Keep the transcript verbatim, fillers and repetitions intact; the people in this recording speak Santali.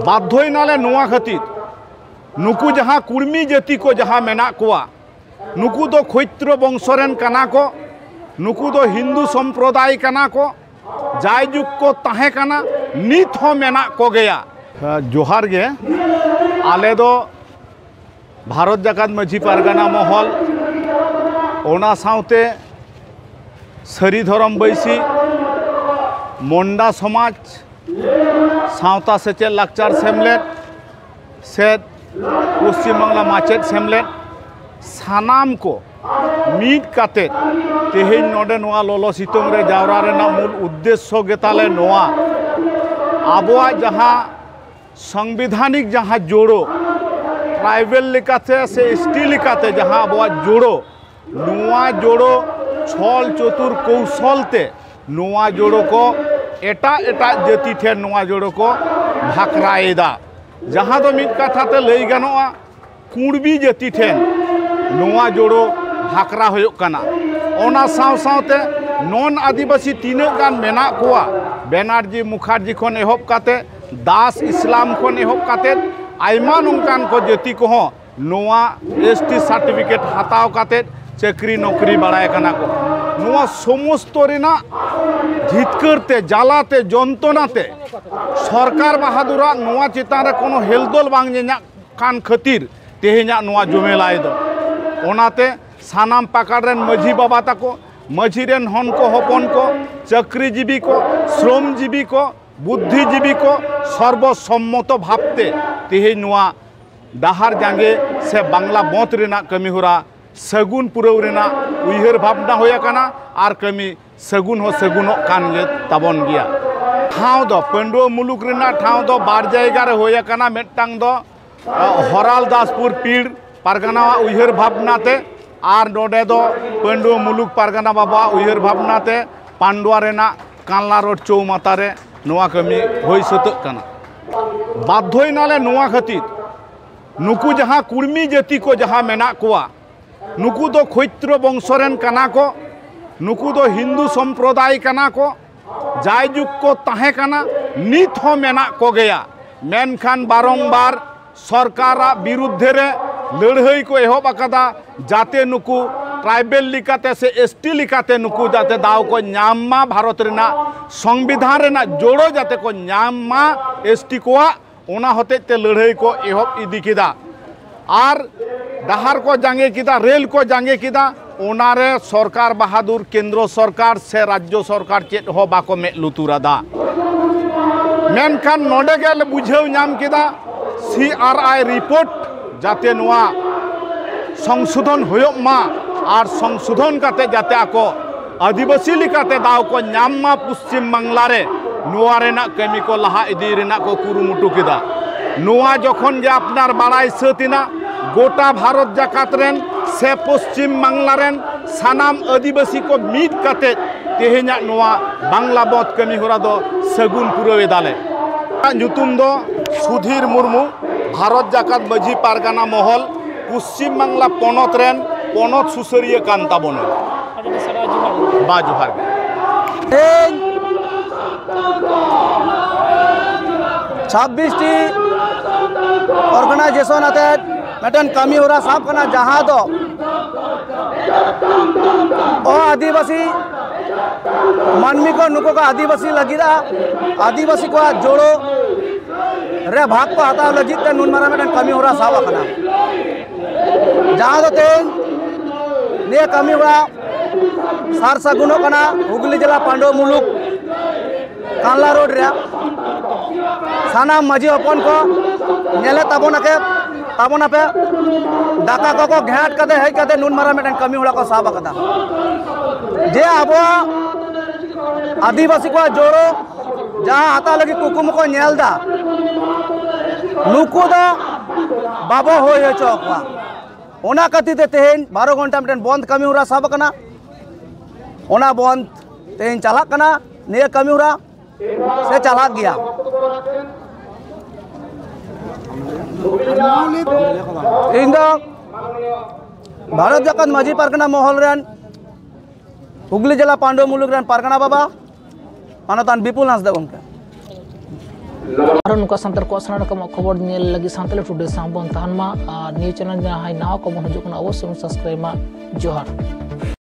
ᱵᱟᱫᱽᱫᱷᱚᱭ ᱱᱟᱞᱮ ᱱᱚᱣᱟ ᱠᱷᱟᱹᱛᱤᱨ, ᱱᱩᱠᱩ ᱡᱟᱦᱟᱸ ᱠᱩᱲᱢᱤ ᱡᱟᱹᱛᱤ ᱠᱚ ᱡᱟᱦᱟᱸ ᱢᱮᱱᱟᱜ ᱠᱚᱣᱟ, ᱱᱩᱠᱩ ᱫᱚ ᱠᱷᱚᱭᱛᱨᱚ ᱵᱚᱝᱥᱚ ᱨᱮᱱ ᱠᱟᱱᱟ ᱠᱚ, ᱱᱩᱠᱩ ᱫᱚ ᱦᱤᱱᱫᱩ ᱥᱚᱢᱯᱨᱚᱫᱟᱭ ᱠᱟᱱᱟ ᱠᱚ, ᱡᱟᱭᱡᱩᱜᱽ ᱠᱚ ᱛᱟᱦᱮᱸ ᱠᱟᱱᱟ, ᱱᱤᱛ ᱦᱚᱸ ᱢᱮᱱᱟᱜ ᱠᱚᱜᱮᱭᱟ᱾ ᱡᱚᱦᱟᱨ ᱜᱮ᱾ ᱟᱞᱮ ᱫᱚ ᱵᱷᱟᱨᱚᱛ ᱡᱟᱠᱟᱛ ᱢᱟᱹᱡᱷᱤ ᱯᱟᱨᱜᱟᱱᱟ ᱢᱚᱦᱚᱞ, ᱚᱱᱟ ᱥᱟᱶᱛᱮ ᱥᱟᱹᱨᱤ ᱫᱷᱚᱨᱚᱢ ᱵᱟᱹᱭᱥᱤ, ᱢᱚᱱᱰᱟ ᱥᱚᱢᱟᱡᱽ, ᱥᱟᱶᱛᱟ ᱥᱮᱪᱮᱫ ᱞᱟᱠᱪᱟᱨ ᱥᱮᱢᱞᱮᱫ, ᱥᱮᱫ ᱯᱚᱥᱪᱤᱢ ᱵᱟᱝᱞᱟ ᱢᱟᱪᱮᱫ ᱥᱮᱢᱞᱮᱫ, ᱥᱟᱱᱟᱢ ᱠᱚ ᱢᱤᱫ ᱠᱟᱛᱮ ᱛᱮᱦᱮᱧ ᱱᱚᱰᱮ ᱱᱚᱣᱟ ᱞᱚᱞᱚ ᱥᱤᱛᱩᱝ ᱨᱮ ᱡᱟᱣᱨᱟ ᱨᱮᱱᱟᱜ ᱢᱩᱞ ᱩᱫᱽᱫᱮᱥᱥᱚ ᱜᱮ ᱛᱟᱞᱮ ᱱᱚᱣᱟ, ᱟᱵᱚᱣᱟᱜ ᱡᱟᱦᱟᱸ ᱥᱚᱝᱵᱤᱫᱷᱟᱱᱤᱠ ᱡᱟᱦᱟᱸ ᱡᱳᱲᱳ, ᱴᱨᱟᱭᱵᱮᱞ ᱞᱮᱠᱟᱛᱮ ᱥᱮ ᱮᱥ ᱴᱤ ᱞᱮᱠᱟᱛᱮ ᱡᱟᱦᱟᱸ ᱟᱵᱚᱣᱟᱜ ᱡᱳᱲᱳ, ᱱᱚᱣᱟ ᱡᱳᱲᱳ ᱪᱷᱚᱞ ᱪᱚᱛᱩᱨ ᱠᱳᱣᱥᱚᱞ ᱛᱮ ᱱᱚᱣᱟ ᱡᱳᱲᱳ ᱠᱚ ᱮᱴᱟᱜ ᱮᱴᱟᱜ ᱡᱟᱹᱛᱤ ᱴᱷᱮᱱ ᱱᱚᱣᱟ ᱡᱳᱲᱳ ᱠᱚ ᱵᱷᱟᱠᱨᱟᱭᱮᱫᱟ᱾ ᱡᱟᱦᱟᱸ ᱫᱚ ᱢᱤᱫ ᱠᱟᱛᱷᱟ ᱛᱮ ᱞᱟᱹᱭ ᱜᱟᱱᱚᱜᱼᱟ, ᱠᱩᱬᱵᱤ ᱡᱟᱹᱛᱤ ᱴᱷᱮᱱ ᱱᱚᱣᱟ ᱡᱳᱲᱳ ᱵᱷᱟᱠᱨᱟ ᱦᱩᱭᱩᱜ ᱠᱟᱱᱟ᱾ ᱚᱱᱟ ᱥᱟᱶ ᱥᱟᱶᱛᱮ ᱱᱚᱱ ᱟᱹᱫᱤᱵᱟᱹᱥᱤ ᱛᱤᱱᱟᱹᱜ ᱜᱟᱱ ᱢᱮᱱᱟᱜ ᱠᱚᱣᱟ, ᱵᱮᱱᱟᱨᱡᱤ ᱢᱩᱠᱷᱟᱨᱡᱤ ᱠᱷᱚᱱ ᱮᱦᱚᱵ ᱠᱟᱛᱮ, ᱫᱟᱥ ᱤᱥᱞᱟᱢ ᱠᱷᱚᱱ ᱮᱦᱚᱵ ᱠᱟᱛᱮ, ᱟᱭᱢᱟ ᱱᱚᱝᱠᱟᱱ ᱠᱚ ᱡᱟᱹᱛᱤ ᱠᱚᱦᱚᱸ ᱱᱚᱣᱟ ᱮᱥ ᱴᱤ ᱥᱟᱨᱴᱤᱯᱷᱤᱠᱮᱴ ᱦᱟᱛᱟᱣ ᱠᱟᱛᱮ ᱪᱟᱹᱠᱨᱤ ᱱᱚᱠᱨᱤ ᱵᱟᱲᱟᱭ ᱠᱟᱱᱟ ᱠᱚ᱾ ᱱᱚᱣᱟ ᱥᱚᱢᱚᱥᱛᱚ ᱨᱮᱱᱟᱜ ᱫᱷᱤᱛᱠᱟᱹᱨ ᱛᱮ, ᱡᱟᱞᱟ ᱛᱮ, ᱡᱚᱱᱛᱚᱱᱟ ᱛᱮ ᱥᱚᱨᱠᱟᱨ ᱵᱟᱦᱟᱫᱩᱨᱟᱜ ᱱᱚᱣᱟ ᱪᱮᱛᱟᱱ ᱨᱮ ᱠᱳᱱᱳ ᱦᱮᱞᱫᱚᱞ ᱵᱟᱝ ᱧᱮᱧᱟᱜ ᱠᱟᱱ ᱠᱷᱟᱹᱛᱤᱨ ᱛᱮᱦᱮᱧᱟᱜ ᱱᱚᱣᱟ ᱡᱚᱢᱮᱞᱟᱭ ᱫᱚ᱾ ᱚᱱᱟᱛᱮ ᱥᱟᱱᱟᱢ ᱯᱟᱠᱟᱲ ᱨᱮᱱ ᱢᱟᱹᱡᱷᱤ ᱵᱟᱵᱟ ᱛᱟᱠᱚ, ᱢᱟᱹᱡᱷᱤ ᱨᱮᱱ ᱦᱚᱱ ᱠᱚ, ᱦᱚᱯᱚᱱ ᱠᱚ, ᱪᱟᱹᱠᱨᱤᱡᱤᱵᱤ ᱠᱚ, ᱥᱨᱚᱢᱡᱤᱵᱤ ᱠᱚ, ᱵᱩᱫᱽᱫᱷᱤᱡᱤᱵᱤ ᱠᱚ ᱥᱚᱨᱵᱚ ᱥᱚᱢᱢᱚᱛᱚ ᱵᱷᱟᱵᱽᱛᱮ ᱛᱮᱦᱮᱧ ᱱᱚᱣᱟ ᱰᱟᱦᱟᱨ ᱡᱟᱸᱜᱮ ᱥᱮ ᱵᱟᱝᱞᱟ ᱵᱚᱸᱫᱽ ᱨᱮᱱᱟᱜ ᱠᱟᱹᱢᱤ ᱦᱚᱨᱟ ᱥᱟᱹᱜᱩᱱ ᱯᱩᱨᱟᱹᱣ ᱨᱮᱱᱟᱜ ᱩᱭᱦᱟᱹᱨ ᱵᱷᱟᱵᱽᱱᱟ ᱦᱩᱭ ᱟᱠᱟᱱᱟ ᱟᱨ ᱠᱟᱹᱢᱤ ᱥᱟᱹᱜᱩᱱ ᱦᱚᱸ ᱥᱟᱹᱜᱩᱱᱚᱜ ᱠᱟᱱ ᱜᱮ ᱛᱟᱵᱚᱱ ᱜᱮᱭᱟ᱾ ᱴᱷᱟᱶ ᱫᱚ, ᱯᱟᱺᱰᱩᱣᱟᱹ ᱢᱩᱞᱩᱠ ᱨᱮᱱᱟᱜ ᱴᱷᱟᱶ ᱫᱚ ᱵᱟᱨ ᱡᱟᱭᱜᱟ ᱨᱮ ᱦᱩᱭ ᱟᱠᱟᱱᱟ᱾ ᱢᱤᱫᱴᱟᱝ ᱫᱚ, ᱟ, ᱦᱚᱨᱟᱞᱫᱟᱥᱯᱩᱨ ᱯᱤᱲ ᱯᱟᱨᱜᱟᱱᱟᱣᱟᱜ ᱩᱭᱦᱟᱹᱨ ᱵᱷᱟᱵᱽᱱᱟ ᱛᱮ, ᱟᱨ ᱱᱚᱰᱮ ᱫᱚ ᱯᱟᱺᱰᱩᱣᱟᱹ ᱢᱩᱞᱩᱠ ᱯᱟᱨᱜᱟᱱᱟ ᱵᱟᱵᱟᱣᱟᱜ ᱩᱭᱦᱟᱹᱨ ᱵᱷᱟᱵᱽᱱᱟ ᱛᱮ ᱯᱟᱺᱰᱩᱣᱟ ᱨᱮᱱᱟᱜ ᱠᱟᱱᱞᱟ ᱨᱳᱰ ᱪᱳᱣᱢᱟᱛᱟ ᱨᱮ ᱱᱚᱣᱟ ᱠᱟᱹᱢᱤ ᱦᱩᱭ ᱥᱟᱹᱛᱟᱹᱜ ᱠᱟᱱᱟ᱾ ᱵᱟᱫᱽᱫᱷᱚᱭ ᱱᱟᱞᱮ ᱱᱚᱣᱟ ᱠᱷᱟᱹᱛᱤᱨ, ᱱᱩᱠᱩ ᱡᱟᱦᱟᱸ ᱠᱩᱲᱢᱤ ᱡᱟᱹᱛᱤ ᱠᱚ ᱡᱟᱦᱟᱸ ᱢᱮᱱᱟᱜ ᱠᱚᱣᱟ, ᱱᱩᱠᱩ ᱫᱚ ᱠᱷᱚᱭᱛᱨᱚ ᱵᱚᱝᱥᱚ ᱨᱮᱱ ᱠᱟᱱᱟ ᱠᱚ, ᱱᱩᱠᱩ ᱫᱚ ᱦᱤᱱᱫᱩ ᱥᱚᱢᱯᱨᱚᱫᱟᱭ ᱠᱟᱱᱟ ᱠᱚ, ᱡᱟᱭᱡᱩᱜᱽ ᱠᱚ ᱛᱟᱦᱮᱸ ᱠᱟᱱᱟ, ᱱᱤᱛ ᱦᱚᱸ ᱢᱮᱱᱟᱜ ᱠᱚᱜᱮᱭᱟ᱾ ᱢᱮᱱᱠᱷᱟᱱ ᱵᱟᱨᱚᱝᱵᱟᱨ ᱥᱚᱨᱠᱟᱨᱟᱜ ᱵᱤᱨᱩᱫᱽᱫᱷᱮ ᱨᱮ ᱞᱟᱹᱲᱦᱟᱹᱭ ᱠᱚ ᱮᱦᱚᱵ ᱟᱠᱟᱫᱟ, ᱡᱟᱛᱮ ᱱᱩᱠᱩ ᱴᱨᱟᱭᱵᱮᱞ ᱞᱮᱠᱟᱛᱮ ᱥᱮ ᱮᱥ ᱴᱤ ᱞᱮᱠᱟᱛᱮ ᱱᱩᱠᱩ ᱡᱟᱛᱮ ᱫᱟᱣ ᱠᱚ ᱧᱟᱢ ᱢᱟ, ᱵᱷᱟᱨᱚᱛ ᱨᱮᱱᱟᱜ ᱥᱚᱝᱵᱤᱫᱷᱟᱱ ᱨᱮᱱᱟᱜ ᱡᱳᱲᱳ ᱡᱟᱛᱮ ᱠᱚ ᱧᱟᱢ ᱢᱟ ᱮᱥ ᱴᱤ ᱠᱚᱣᱟᱜ, ᱚᱱᱟ ᱦᱚᱛᱮᱡ ᱛᱮ ᱞᱟᱹᱲᱦᱟᱹᱭ ᱠᱚ ᱮᱦᱚᱵ ᱤᱫᱤ ᱠᱮᱫᱟ᱾ ᱟᱨ ᱰᱟᱦᱟᱨ ᱠᱚ ᱡᱟᱸᱜᱮ ᱠᱮᱫᱟ, ᱨᱮᱞ ᱠᱚ ᱡᱟᱸᱜᱮ ᱠᱮᱫᱟ, ᱚᱱᱟᱨᱮ ᱥᱚᱨᱠᱟᱨ ᱵᱟᱦᱟᱫᱩᱨ, ᱠᱮᱱᱫᱨᱚ ᱥᱚᱨᱠᱟᱨ ᱥᱮ ᱨᱟᱡᱽᱡᱚ ᱥᱚᱨᱠᱟᱨ ᱪᱮᱫ ᱦᱚᱸ ᱵᱟᱠᱚ ᱢᱮᱫ ᱞᱩᱛᱩᱨ ᱟᱫᱟ᱾ ᱢᱮᱱᱠᱷᱟᱱ ᱱᱚᱰᱮ ᱜᱮ ᱞᱮ ᱵᱩᱡᱷᱟᱹᱣ ᱧᱟᱢ ᱠᱮᱫᱟ, ᱥᱤ ᱟᱨ ᱟᱭ ᱨᱤᱯᱳᱨᱴ ᱡᱟᱛᱮ ᱱᱚᱣᱟ ᱥᱚᱝᱥᱳᱫᱷᱚᱱ ᱦᱩᱭᱩᱜ ᱢᱟ ᱟᱨ ᱥᱚᱝᱥᱳᱫᱷᱚᱱ ᱠᱟᱛᱮ ᱡᱟᱛᱮ ᱟᱠᱚ ᱟᱹᱫᱤᱵᱟᱹᱥᱤ ᱞᱮᱠᱟᱛᱮ ᱫᱟᱣ ᱠᱚ ᱧᱟᱢ ᱢᱟ ᱯᱚᱥᱪᱤᱢ ᱵᱟᱝᱞᱟ ᱨᱮ, ᱱᱚᱣᱟ ᱨᱮᱱᱟᱜ ᱠᱟᱹᱢᱤ ᱠᱚ ᱞᱟᱦᱟ ᱤᱫᱤ ᱨᱮᱱᱟᱜ ᱠᱚ ᱠᱩᱨᱩᱢᱩᱴᱩ ᱠᱮᱫᱟ᱾ ᱱᱚᱣᱟ ᱡᱚᱠᱷᱚᱱ ᱜᱮ ᱟᱯᱱᱟᱨ ᱵᱟᱲᱟᱭ ᱥᱟᱹᱛ ᱮᱱᱟ, ᱜᱚᱴᱟ ᱵᱷᱟᱨᱚᱛ ᱡᱟᱠᱟᱛ ᱨᱮᱱ ᱥᱮ ᱯᱚᱥᱪᱤᱢ ᱵᱟᱝᱞᱟ ᱨᱮᱱ ᱥᱟᱱᱟᱢ ᱟᱹᱫᱤᱵᱟᱹᱥᱤ ᱠᱚ ᱢᱤᱫ ᱠᱟᱛᱮ ᱛᱮᱦᱮᱧᱟᱜ ᱱᱚᱣᱟ ᱵᱟᱝᱞᱟ ᱵᱚᱸᱫᱽ ᱠᱟᱹᱢᱤ ᱦᱚᱨᱟ ᱫᱚ ᱥᱟᱹᱜᱩᱱ ᱯᱩᱨᱟᱹᱣ ᱮᱫᱟᱞᱮ᱾ ᱧᱩᱛᱩᱢ ᱫᱚ ᱥᱩᱫᱷᱤᱨ ᱢᱩᱨᱢᱩ, ᱵᱷᱟᱨᱚᱛ ᱡᱟᱠᱟᱛ ᱢᱟᱹᱡᱷᱤ ᱯᱟᱨᱜᱟᱱᱟ ᱢᱚᱦᱚᱞ, ᱯᱚᱥᱪᱤᱢ ᱵᱟᱝᱞᱟ ᱯᱚᱱᱚᱛ ᱨᱮᱱ ᱯᱚᱱᱚᱛ ᱥᱩᱥᱟᱹᱨᱤᱭᱟᱹ ᱠᱟᱱ ᱛᱟᱵᱚᱱᱟ᱾ ᱟᱹᱰᱤ ᱟᱹᱰᱤ ᱥᱟᱨᱦᱟᱣ, ᱡᱚᱦᱟᱨ ᱜᱮ᱾ ᱵᱟ ᱡᱚᱦᱟᱨ ᱜᱮ᱾ ᱛᱮᱦᱮᱧ ᱪᱷᱟᱵᱵᱤᱥ ᱴᱤ ᱚᱨᱜᱟᱱᱟᱭᱡᱮᱥᱚᱱ ᱟᱛᱮᱫ ᱢᱤᱫᱴᱮᱱ ᱠᱟᱹᱢᱤ ᱦᱚᱨᱟ ᱥᱟᱵ ᱠᱟᱱᱟ, ᱡᱟᱦᱟᱸ ᱫᱚ ᱚ ᱟᱹᱫᱤᱵᱟᱹᱥᱤ ᱢᱟᱹᱱᱢᱤ ᱠᱚ, ᱱᱩᱠᱩ ᱠᱚ ᱟᱹᱫᱤᱵᱟᱹᱥᱤ ᱞᱟᱹᱜᱤᱫ, ᱟᱹᱫᱤᱵᱟᱹᱥᱤ ᱠᱚᱣᱟᱜ ᱡᱳᱲᱳ ᱨᱮ ᱵᱷᱟᱜᱽ ᱠᱚ ᱦᱟᱛᱟᱣ ᱞᱟᱹᱜᱤᱫ ᱛᱮ ᱱᱩᱱ ᱢᱟᱨᱟᱝ ᱢᱤᱫᱴᱮᱱ ᱠᱟᱹᱢᱤ ᱦᱚᱨᱟ ᱥᱟᱵ ᱟᱠᱟᱱᱟ, ᱡᱟᱦᱟᱸ ᱫᱚ ᱛᱮᱦᱮᱧ ᱱᱤᱭᱟᱹ ᱠᱟᱹᱢᱤ ᱦᱚᱨᱟ ᱥᱟᱨ ᱥᱟᱹᱜᱩᱱᱚᱜ ᱠᱟᱱᱟ ᱦᱩᱜᱽᱞᱤ ᱡᱮᱞᱟ ᱯᱟᱺᱰᱩᱣᱟ ᱢᱩᱞᱩᱠ ᱠᱟᱱᱞᱟ ᱨᱳᱰ ᱨᱮ᱾ ᱥᱟᱱᱟᱢ ᱢᱟᱹᱡᱷᱤ ᱦᱚᱯᱚᱱ ᱠᱚ ᱧᱮᱞᱮᱫ ᱛᱟᱵᱚᱱᱟᱠᱮ, ᱛᱟᱵᱚᱱᱟᱯᱮ, ᱫᱟᱠᱟ ᱠᱚᱠᱚ ᱜᱷᱮᱸᱴ ᱠᱟᱛᱮ ᱦᱮᱡ ᱠᱟᱛᱮ ᱱᱩᱱ ᱢᱟᱨᱟᱝ ᱢᱤᱫᱴᱮᱱ ᱠᱟᱹᱢᱤ ᱦᱚᱨᱟ ᱠᱚ ᱥᱟᱵ ᱟᱠᱟᱫᱟ, ᱡᱮ ᱟᱵᱚᱣᱟᱜ ᱟᱹᱫᱤᱵᱟᱹᱥᱤ ᱠᱚᱣᱟᱜ ᱡᱳᱲᱳ ᱡᱟᱦᱟᱸ ᱦᱟᱛᱟᱣ ᱞᱟᱹᱜᱤᱫ ᱠᱩᱠᱢᱩ ᱠᱚ ᱧᱮᱞ ᱮᱫᱟ, ᱱᱩᱠᱩ ᱫᱚ ᱵᱟᱵᱚ ᱦᱩᱭ ᱦᱚᱪᱚ ᱟᱠᱚᱣᱟ᱾ ᱚᱱᱟ ᱠᱷᱟᱹᱛᱤᱨ ᱛᱮ ᱛᱮᱦᱮᱧ ᱵᱟᱨᱚ ᱜᱷᱚᱱᱴᱟ ᱢᱤᱫᱴᱮᱱ ᱵᱚᱱᱫ ᱠᱟᱹᱢᱤ ᱦᱚᱨᱟ ᱥᱟᱵ ᱟᱠᱟᱱᱟ᱾ ᱚᱱᱟ ᱵᱚᱱᱫ ᱛᱮᱦᱮᱧ ᱪᱟᱞᱟᱜ ᱠᱟᱱᱟ, ᱱᱤᱭᱟᱹ ᱠᱟᱹᱢᱤ ᱦᱚᱨᱟ ᱥᱮ ᱪᱟᱞᱟᱜ ᱜᱮᱭᱟ᱾ ᱤᱧ ᱫᱚ ᱵᱷᱟᱨᱚᱛ ᱡᱟᱠᱟᱛ ᱢᱟᱹᱡᱷᱤ ᱯᱟᱨᱜᱟᱱᱟ ᱢᱚᱦᱚᱞ ᱨᱮᱱ ᱦᱩᱜᱽᱞᱤ ᱡᱮᱞᱟ ᱯᱟᱺᱰᱩᱣᱟ ᱢᱩᱞᱩᱠ ᱨᱮᱱ ᱯᱟᱨᱜᱟᱱᱟ ᱵᱟᱵᱟ ᱢᱟᱱᱚᱛᱟᱱ ᱵᱤᱯᱩᱞ ᱦᱟᱸᱥᱫᱟ ᱜᱚᱢᱠᱮ᱾ ᱟᱨᱚ ᱱᱚᱝᱠᱟ ᱥᱟᱱᱛᱟᱲ ᱠᱚᱣᱟᱜ ᱥᱟᱱᱟᱢ ᱨᱚᱠᱚᱢᱟᱜ ᱠᱷᱚᱵᱚᱨ ᱧᱮᱞ ᱞᱟᱹᱜᱤᱫ ᱥᱟᱱᱛᱟᱲᱤ ᱴᱩᱰᱮ ᱥᱟᱶ ᱵᱚᱱ ᱛᱟᱦᱮᱱ ᱢᱟ᱾ ᱟᱨ ᱱᱤᱭᱟᱹ ᱪᱮᱱᱮᱞ ᱡᱟᱦᱟᱸᱭ ᱱᱟᱣᱟ ᱠᱚᱵᱚᱱ ᱦᱤᱡᱩᱜ ᱠᱟᱱᱟ, ᱚᱵᱚᱥᱥᱳᱭ ᱵᱚᱱ ᱥᱟᱵᱥᱠᱨᱟᱭᱤᱵ ᱢᱟ᱾ ᱡᱚᱦᱟᱨ᱾